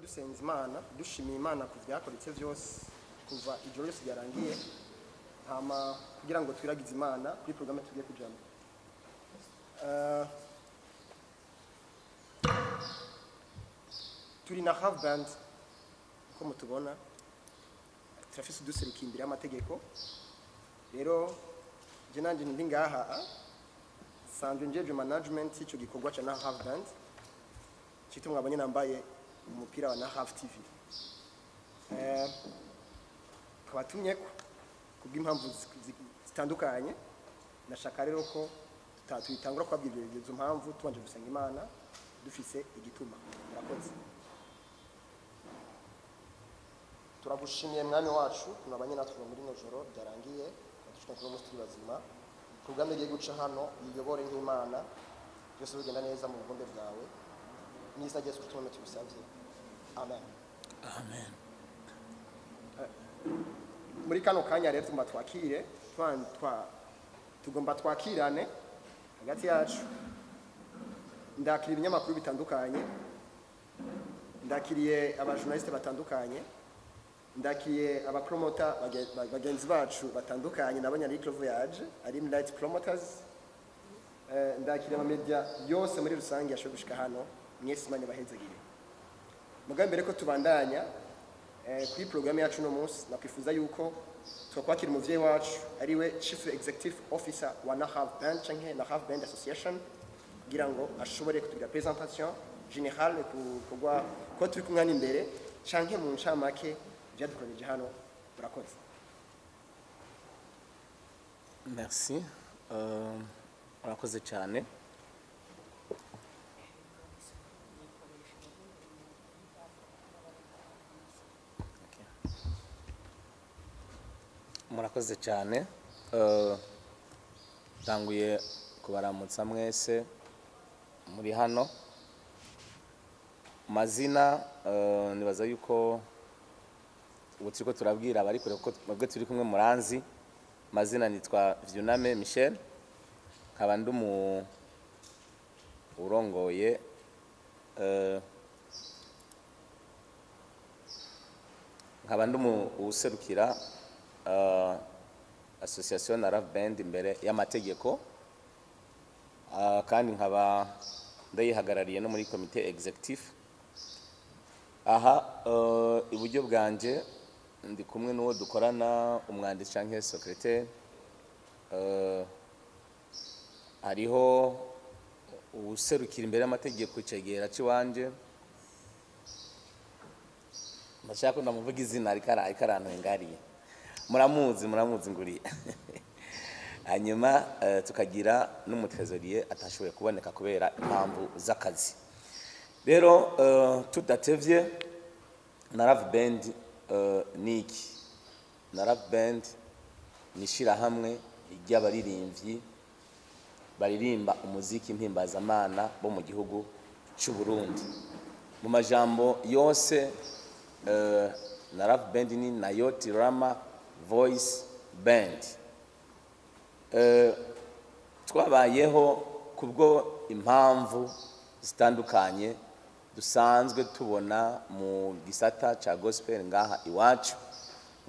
Dusenze Imana, dushimiye Imana ku vyakoretse vyose kuva ijoro ryose ryarangiye, hama kugira ngo twiragize Imana kuri programme tugiye kujamo. Turi na half band uko mutubona, turafise uduserukiye imbere y'amategeko. Rero je nanje ndi ngaha sanzwe njejwe management y'ico gikorwa ca na half band, cito mwabonye nambaye umupira wa na half TV. Twabatumyeko kubw'impamvu zitandukanye. Nashaka rero ko tutangura kubabwira izo mpamvu tubanje gusenga Imana dufise igituma. Murakoze. Turagushimiye Mwami wacu tunabanye natwe muri no joro byarangiye, dushika kuri umunsi turi bazima. Programme igiye guca hano iyobore nk'Imana, byose bigenda neza mu bugombe bwawe. N'izina rya Yesu Kristo Mwami tubisabye. Amen. Amen. Muri kano kanya rero tugomba twakire, tugomba twakirane hagati yacu. Ndakira ibinyamakuru bitandukanye, ndakiriye abajournaliste batandukanye, ndakiriye abapromota bagenzi bacu batandukanye nabonye ari Voyage, ari Light Promoters. Ndakiriye amamedia yose muri rusange yashoboye gushika hano. Mwese Imana ibahezagire. Mugambi mbere ko tubandanya kuri programme yacu no munsi, nakwifuza yuko twakwakira umuvyeyi wacu ariwe Chief Executive Officer wa Nahav Band canke Nahav Band Association, kugira ngo ashobore kutugira presentation générale ku kugwa ko turi kumwe imbere canke mu ncamake vyadukoranije hano. Murakoze. Merci. Urakoze cyane. Murakoze cyane. Tanguye kubaramutsa mwese muri hano. Mazina nibaza yuko ubu turiko turabwira abari kure kuko mwebwe turi kumwe muranzi. Mazina nitwa Vyuname Michel, nkaba ndi mu urongoye nkaba ndi mu userukira association na Rav Band imbere y'amategeko, kandi nkaba ndayihagarariye no muri comité executive. Aha iburyo bwanje ndi kumwe n'uwo dukorana, umwanditsi canke secrétaire. Hariho userukira imbere y'amategeko icegera ciwanje, ndashaka ko ndamuvuga izina ariko arantwengariye, muramuzi nguriye. Hanyuma tukagira n'umutrésorier atashoboye kuboneka kubera impamvu z'akazi. Rero tudatevye, na Rav Band niki? Na Rav Band ni shirahamwe ry'abaririmbyi baririmba umuziki mpimbazamana bo mu gihugu c'u Burundi. Mu majambo yose na Rav Band ni Nayoti Rama Voice Band. Twabayeho kubwo impamvu zitandukanye dusanzwe tubona mu gisata ca gospel ngaha iwacu,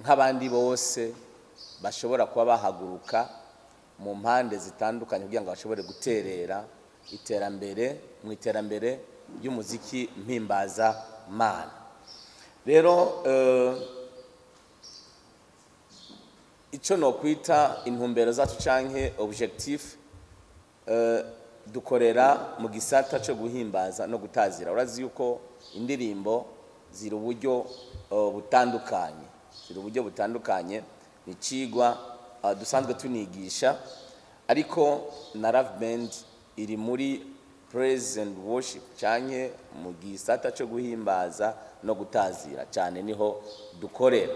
nk'abandi bose bashobora kuba bahaguruka mu mpande zitandukanye kugira ngo bashobore guterera iterambere mu iterambere ry'umuziki mpimbaza mana. Rero ico no kwita intumbero zacu canke objectif, dukorera mu gisata cyo guhimbaza no gutazira. Urazi yuko indirimbo ziri uburyo butandukanye, ziri uburyo butandukanye, ni cigwa dusanzwe tunigisha, ariko na Rav Band iri muri praise and worship canke mu gisata cyo guhimbaza no gutazira cyane, niho dukorera.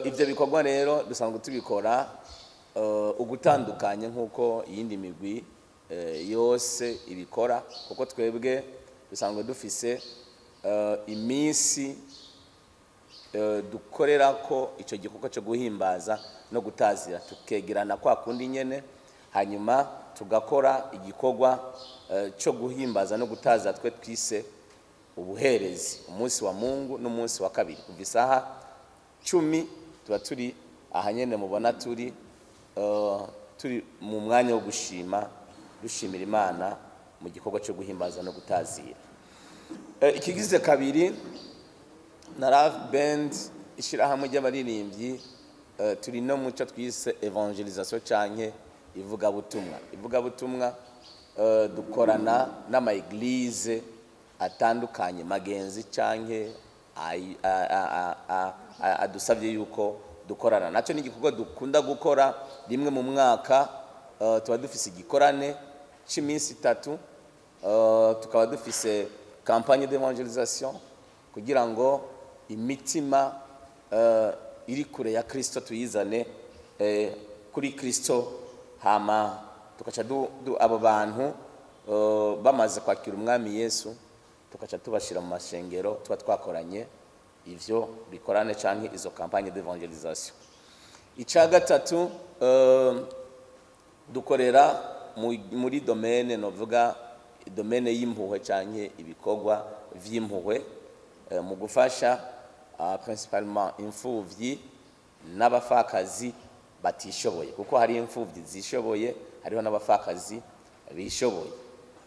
Ivyo bikorwa rero dusanzwe tubikora ugutandukanye nkuko iyindi migwi yose ibikora, kuko twebwe dusanzwe dufise iminsi dukorera ko ico gikorwa cyo guhimbaza no gutazira, tukegerana kwa kundi nyene, hanyuma tugakora igikorwa cyo guhimbaza no gutaza twe twise Ubuherezi umunsi wa Mungu n'umunsi wa kabiri kuva isaha 10 tuba turi aha nyene mubona turi turi mu mwanya wo gushima, dushimira Imana mu gikorwa cyo guhimbaza no gutazira. Ikigize kabiri, Narav Band, ishirahamwe ry'abaririmbyi, turi no muco twise évangélisation canke ivugabutumwa. Ivugabutumwa, dukorana n'ama église atandukanye magenzi canke adusabye yuko dukorana. Nacyo ni igikorwa dukunda gukora rimwe mu mwaka. Tuba dufise igikorane c'iminsi 3, tukaba dufise campagne d'évangélisation kugira ngo imitima iri kure ya Kristo tuyizane kuri Kristo. Hama tukaca abo bantu bamaze kwakira Umwami Yesu, tukaca tubashira mu mashengero tuba twakoranye ivyo bikorane canke izo campagne d'évangélisation. Ica gatatu, dukorera muri domaine, novuga domaine y'impuhwe canke ibikorwa vy'impuhwe, mu gufasha principalement imfuvyi n'abafakazi batishoboye, kuko hari imfuvyi zishoboye, hariho n'abafakazi bishoboye.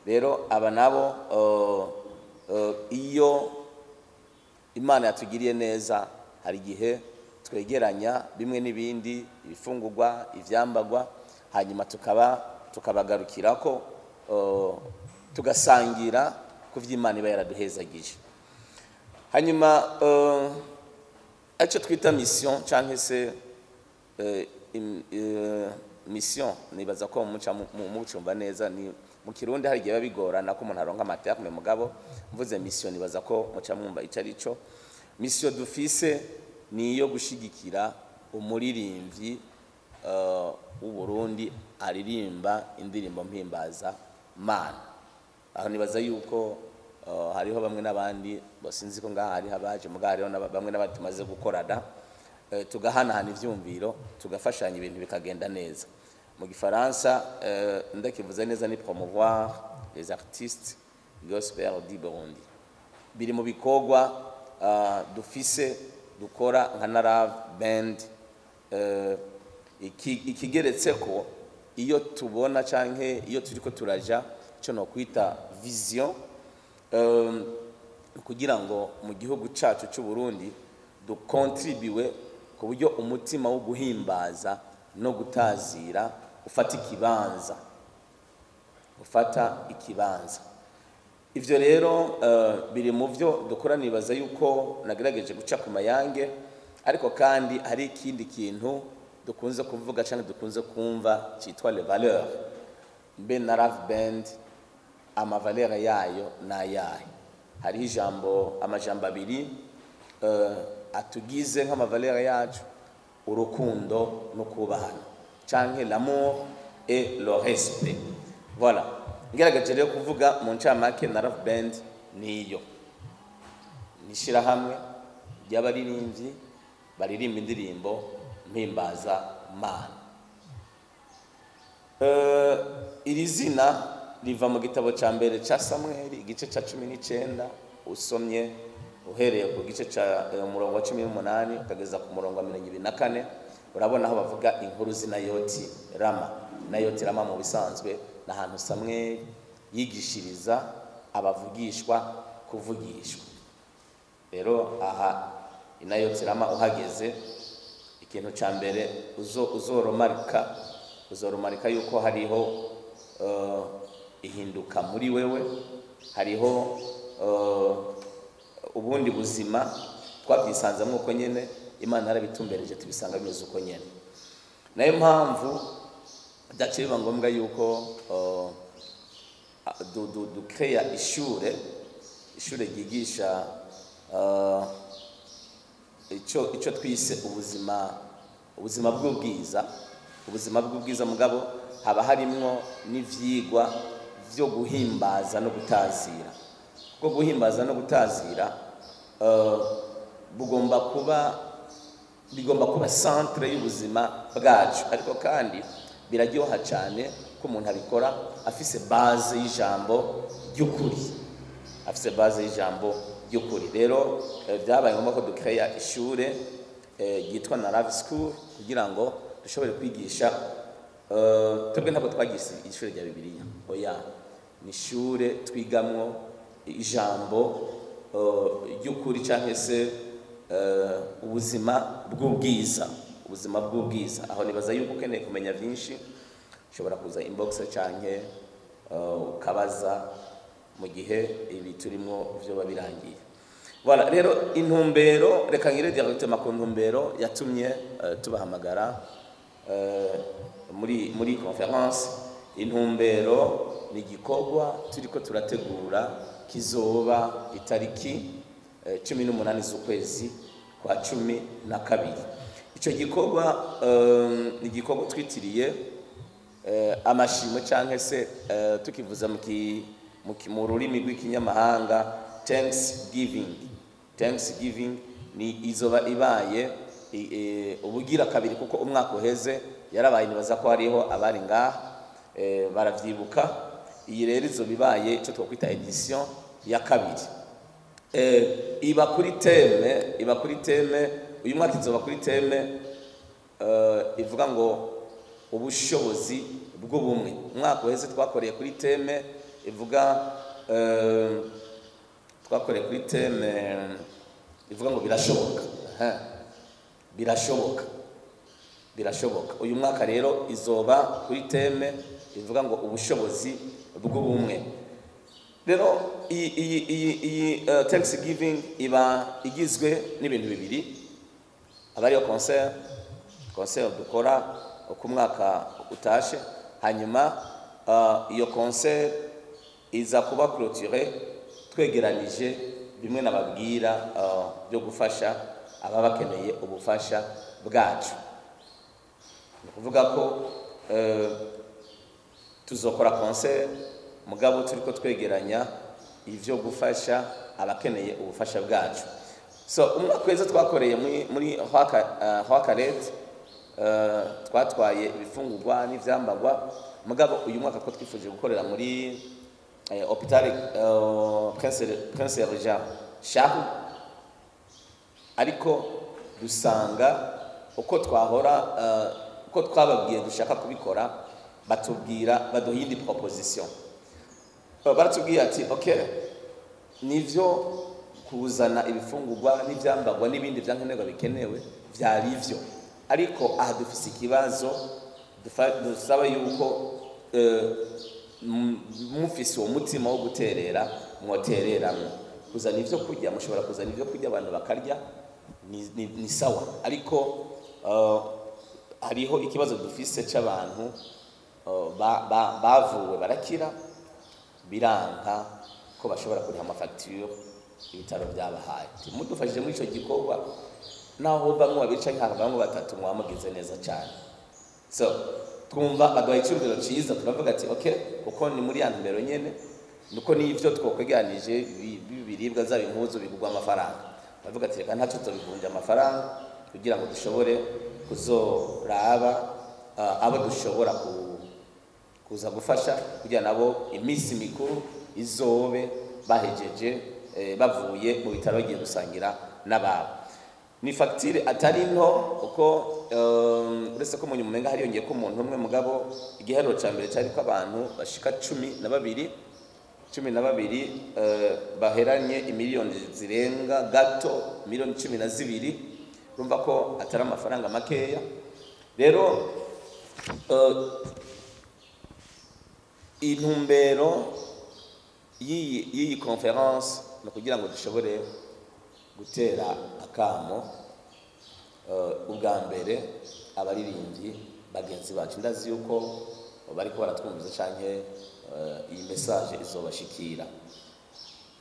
Rero aba nabo, iyo Imana yatugiriye neza, hari igihe twegeranya bimwe n'ibindi, ibifungurwa, ivyambagwa, hanyuma tukabagarukirako, tugasangira ku vy'Imana iba yaraduhezagije. Hanyuma icyo twita mission canke se mission, nibaza ko muca mucumva neza. Ni mu Kirundi hari igihe biba bigorana ko umuntu aronka ama terme, mugabo mvuze mission nibaza ko muca mwumva ico ari cyo. Mission dufise ni iyo gushigikira umuririmbyi w'u Burundi aririmba indirimbo mpimbaza Mana. Aho nibaza yuko hariho bamwe n'abandi basinzi ko ngaha hariho abaje, mugabo hariho bamwe n'abandi tumaze gukorana, tugahanahana ivyumviro, tugafashanya, ibintu bikagenda neza. Mu gifaransa, ndakivuze neza, ni promouvoir les artistes gospel du Burundi. Biri mu bikorwa dufise dukora nka Narav Band. Ikigeretse ko iyo tubona canke iyo turiko turaja ico no kwita vision, kugira ngo mu gihugu cacu c'u Burundi dukontribiwe ku buryo umutima wo guhimbaza no gutazira ufata ikibanza, ufata ikibanza. Ivyo rero biri mu vyo dukora. Nibaza yuko nagerageje guca ku mayange, ariko kandi hari ikindi kintu dukunze kuvuga cyangwa dukunze kumva cyitwa les valeurs. Mbe Narav Band ama valeur yayo n'ayahe? Hariho ijambo, amajambo abiri atugize nk'ama valeur yacu: urukundo no kubahana, canke l'amour et le respect. Voilà, ngerageje rero kuvuga mu ncamake. Narav Band niyo ni ishirahamwe ry'abaririmbyi baririmba indirimbo mpimbaza Mana. Iri zina riva mu gitabo cya mbere cya Samweli, igice cya 19. Usomye uhereye ku gice cya umurongo wa 18 ukageza ku murongo wa 24, urabona aho bavuga inkuru z'Inayoti Rama. Nayoti Rama mu bisanzwe ni ahantu Samweli yigishiriza abavugishwa kuvugishwa. Rero aha Inayoti Rama uhageze, ikintu cya mbere uzoromarika yuko hariho ihinduka muri wewe, hariho ubundi buzima. Twabyisanzemo uko nyene, Imana yarabitumbereje, tubisanga bimeze uko nyene. Nayo mpamvu byaciye biba ngombwa yuko dukeya ishure ryigisha ico twise ubuzima bw'ubwiza. Ubuzima bw'ubwiza, mugabo haba harimwo n'ivyigwa vyo guhimbaza no gutazira, kuko guhimbaza no gutazira bugomba kuba, bigomba kuba centre y'ubuzima bwacu. Ariko kandi biraryoha cyane ko umuntu abikora afise base y'ijambo ry'ukuri. Afise base y'ijambo ry'ukuri. Rero byabaye ngombwa ko dukeya ishure ryitwa na Love School kugira ngo dushobore kwigisha. Twebwe ntabwo twagize ishure rya Bibiliya, oya, ni ishure twigamwo ijambo ry'ukuri cyangwa se ubuzima bw'ubwiza, ubuzima bw'ubwiza. Aho nibaza yuko ukeneye kumenya byinshi ushobora kuza inbox canke ukabaza mu gihe ibi turimo vyoba birangiye. Voilà, rero intumbero, reka ngire directement ku ntumbero yatumye tubahamagara muri conférence. Intumbero ni igikorwa turiko turategura kizoba itariki 18 z'ukwezi kwa 12. Ico gikorwa ni igikorwa twitiriye amashimwe, canke se tukivuza mu rurimi rw'ikinyamahanga, Thanksgiving. Thanksgiving ni izoba ibaye ubugira kabiri, kuko umwaka uheze yarabaye. Nibaza ko hariho abari ngaha baravyibuka. Iyi rero izoba ibaye ico twokwita édition ya kabiri. Iba kuri thème, uyu mwaka izoba kuri thème ivuga ngo ubushobozi bw'ubumwe. Umwaka uheze twakoreye kuri thème ivuga twakoreye kuri thème ivuga ngo birashoboka. Aha. Birashoboka, birashoboka. Uyu mwaka rero izoba kuri thème ivuga ngo ubushobozi bw'ubumwe. Rero iyi Thanksgiving iba igizwe n'ibintu bibiri: aba ariyo concert dukora uko umwaka utashe, hanyuma iyo concert iza kuba clôturée twegeranije bimwe nababwira byo gufasha ababa bakeneye ubufasha bwacu. Ni ukuvuga ko tuzokora concert, mugabo turiko twegeranya ivyo gufasha abakeneye ubufasha bwacu. So umwaka weza twakoreye muri Hwakaret, twatwaye ibifungurwa n'ivyambagwa. Mugabo uyu mwaka ko twifuje gukorera muri hôpital Prince Régent Charles, ariko dusanga uko twahora uko twababwiye dushaka kubikora, batubwira, baduha iyindi proposition. Baratubwiye ati: "Okay, nivyo, kuzana ibifungurwa n'ivyambagwa n'ibindi vyankenerwa bikenewe vyari ivyo, ariko aha dufise ikibazo, dusaba yuko mufise uwo mutima wo guterera, mwotereramwo kuzana ivyo kurya. Mushobora kuzana ivyo kurya abantu bakarya, ni sawa, ariko hariho ikibazo dufise c'abantu bavuwe barakira, biranka ko bashobora kuriha amafagitire ibitaro byabahaye. Mudufashije muri ico gikorwa, naho bamwe babiri canke hakavamwo batatu, mwaba mugize neza cyane." So twumva baduhaye icyumviro cyiza, turavuga ati: "Okay," kuko ni muri ya ntumbero nyene, nuko n'ivyo twokwegeranije b'ibiribwa, zaba impuzu, bigurwa amafaranga. Bavuga ati: "Reka ntacyo, tuzobivunja amafaranga kugira ngo dushobore kuzoraba abo dushobora kuza gufasha, kugira nabo iminsi mikuru izobe bahejeje bavuye mu bitaro, bagiye gusangira n'ababo." Ni fagitire atari nto, kuko uretse ko mu nyuma umenga hariyongeye ko umuntu umwe, mugabo igiharuro cya mbere cyari ko abantu bashika 12, 12 baheranye imiliyoni zirenga gato miliyoni 12. Urumva ko atari amafaranga makeya. Rero intumbero y'iyi conférence ni ukugira ngo dushobore gutera akamo ubwa mbere abaririmbyi bagenzi bacu. Ndazi yuko bariko baratwumviza canke iyi message izobashikira.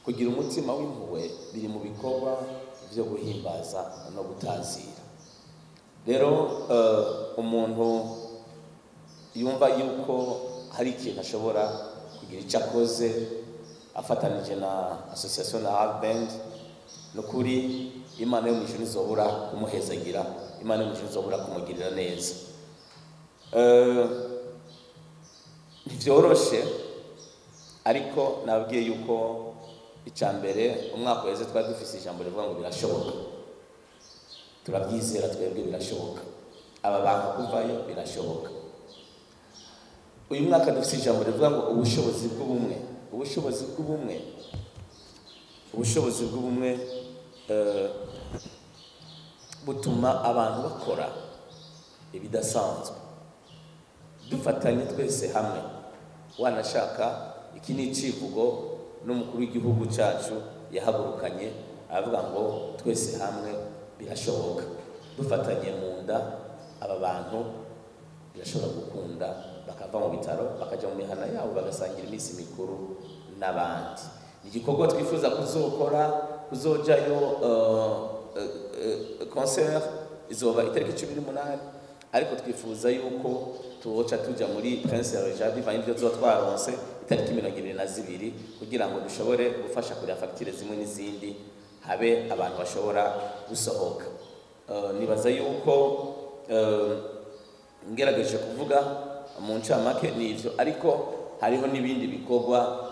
Kugira umutima w'impuhwe biri mu bikorwa vyo guhimbaza no gutazira. Rero umuntu yumva yuko hari ikintu ashobora kugira icyo akoze afatanije na association na band, nukuri Imana yo mu ijuru izobura kumuhezagira, Imana yo mu ijuru izobura kumugirira neza. Ntivyoroshe, ariko nababwiye yuko Icya mbere, umwaka uheze twari dufise ijambo rivuga ngo birashoboka. Turabyizera twebwe, birashoboka, aba bantu kuvayo birashoboka. Uyu mwaka dufite ijambo rivuga ngo ubushobozi bw'ubumwe. Ubushobozi bw'ubumwe, ubushobozi bw'ubumwe butuma abantu bakora ibidasanzwe. Dufatanye twese hamwe, wanashaka iki ni icivugo n'umukuru w'igihugu cyacu yahagurukanye aravuga ngo twese hamwe birashoboka. Dufatanye mu nda, aba bantu birashobora gukunda, bakava mu bitaro, bakajya mu mihana yabo, bagasangira iminsi mikuru n'abandi. Ni igikorwa twifuza kuzokora, kuzojayo. Concert izoba itariki 18, ariko twifuza yuko tuwoca tuja muri Prince Régent bivanye n'ibyo tuzoba twaronse itariki 22, kugira ngo dushobore gufasha kuriha fagitire zimwe n'izindi, habe abantu bashobora gusohoka. Nibaza yuko ngerageje kuvuga mu ncamake ni ivyo, ariko hariho n'ibindi bikorwa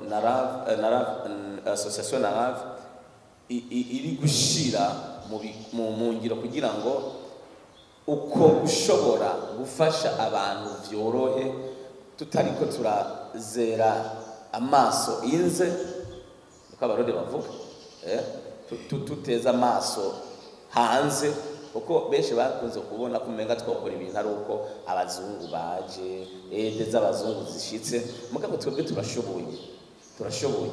na RAV, association na RAV iri gushira mu ngiro kugira ngo uko gushobora gufasha abantu vyorohe, tutariko turazera amaso inze, uko Abarundi bavuga, tuteza amaso hanze, kuko benshi bakunze kubona ko umenga twakora ibintu ari uko abazungu baje, aides z'abazungu zishitse. Mugabo twebwe turashoboye, turashoboye.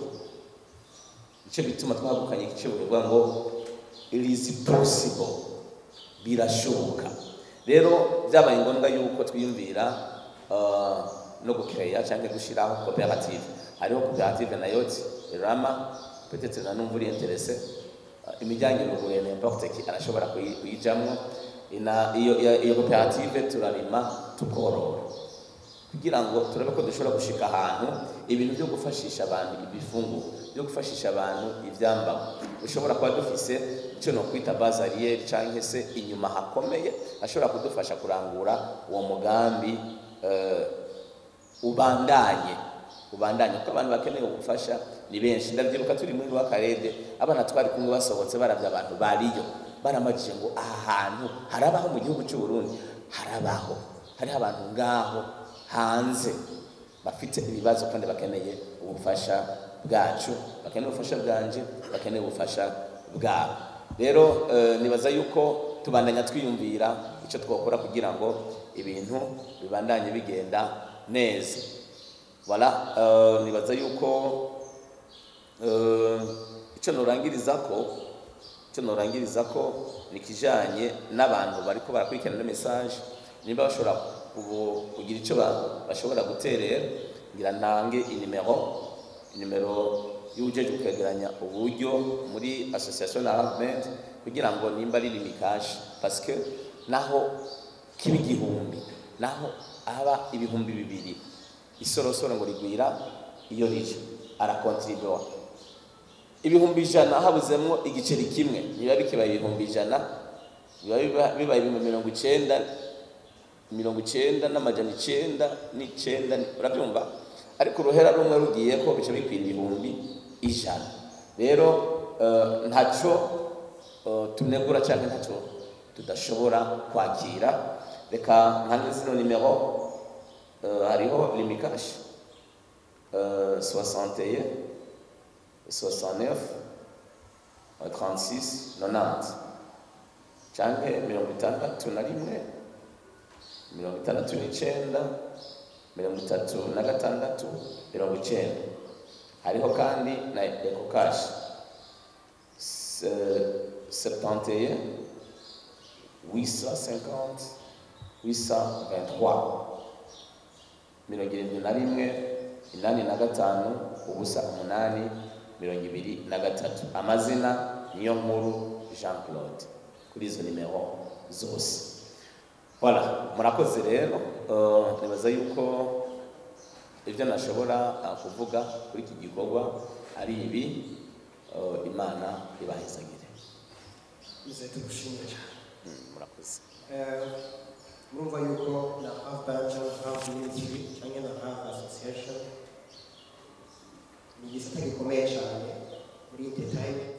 Nicyo gituma twahagukanye igice bivuga ngo it is possible, birashoboka. Rero byabaye ngombwa yuko twiyumvira no gukeya cyangwa gushyiraho koperative. Hariho koperative nayo rama, peut-être na numva uri intéressé, imiryango iruguruye, n'importe qui arashobora kuyijamwo. Iyo koperative turarima, tukorora, kugira ngo turabe ko dushobora gushika ahantu ibintu byo gufashisha abantu ibifungurwa, byo gufashisha abantu ivyambagwa, ushobora kuba dufise icyo no kwita base arrière canke se inyuma hakomeye ashobora kudufasha kurangura uwo mugambi, ubandanye, ubandanye, kuko abantu bakeneye ubufasha ni benshi. Ndavyibuka turi muri Rwakarede, abana twari kumwe basohotse baravye abantu bariyo, baramajije ngo aha hantu harabaho mu gihugu cy'u Burundi? Harabaho, hariho abantu ngaho hanze bafite ibibazo kandi bakeneye ubufasha bwacu, bakeneye ubufasha bwanje, bakeneye ubufasha bwabo. Rero nibaza yuko tubandanya twiyumvira icyo twakora kugira ngo ibintu bibandanye bigenda neza. Voilà, nibaza yuko icyo norangiriza ko ni kijanye n'abantu bariko barakurikirana ino message, nimba bashobora kugira icyo bashobora guterera, ngira ntange inimero y'uwujejwe kwegeranya uburyo muri association na movement, kugira ngo nimba ari Lumicash, parce que naho kiba 1000, naho aba 2000, isorosoro ngo rigwira iyo rije. Arakontribuwa 100,000, habuzemwo igiceri kimwe niba bikibaye 100,000, biba bibaye 90,000, 99,909, urabyumva? Ariko uruhera rumwe rugiye ko bica bikwira 100,000. Rero ntaco tunegura cyangwa ntacyo tudashobora kwakira. Reka ntange zino nimero. Hariho Lumicash, 61 69 36 90, canke 61 69 36 90. Hariho kandi na Ecocash, 71 850 823, 71 85 0 8 23. Amazina niyo nkuru Jean Claude kuri izo nimero zose. Voilà, murakoze. Rero nibaza yuko ibyo nashobora kuvuga kuri iki gikorwa ari ibi. Imana ibahezagire. Bize tugushimire cyane. Murakoze. Murumva yuko na Half Band cyangwa Half Ministry cyangwa na Half Association Ni igisata gikomeye cyane muri entertainment.